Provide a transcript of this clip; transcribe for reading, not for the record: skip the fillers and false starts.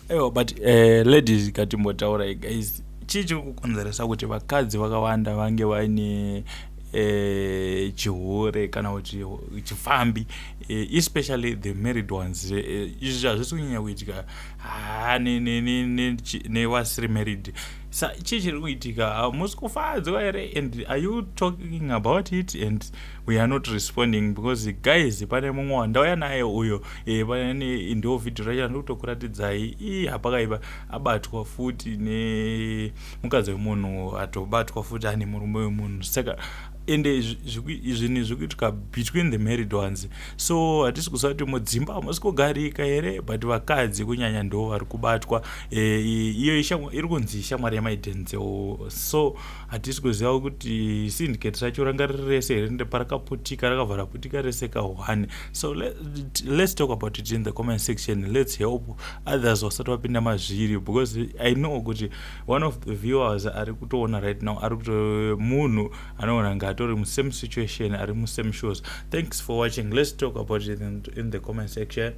Aiwa, but ladies, katimbotaurai guys, chii chiri kukonzeresa kuti vakadzi vakawanda vange vaine chihure kana kuti chifambi, especially the married ones? Izvi hazvisi kunyanya kuitika nevasiri married. Sa chii chiri kuitika? Hamusi kufadzwa here? And are you talking about it? And we are not responding because, guys, pane mumwe wandauya naye uyo, pane ndo vhidhio racho andikutokuratidzai. Ii, hapakaipa, abatwa futi nemukadzi wemunhu, atobatwa futi ane murume wemunhu. Saka ende zvinhu zviri kuitika between the married ones, so hatisi kuziva kuti mudzimba hamusi kugarika here, but vakadzi kunyanya ndo vari kubatwa. Iyo iri kunzi shamwari yamaiDenzel, so hatisi kuziva kuti syndicate racho ranga riri rese here, nde parakaputika rakabva raputika rese ka1. So let's talk about it in the comment section. Let's help others vasati vapinda mazviri, because I know kuti one of the viewers ari kutoona right now ari kuto munhu anoona nga atori musame situation, ari musame shoes. Thanks for watching. Let's talk about it in the comment section.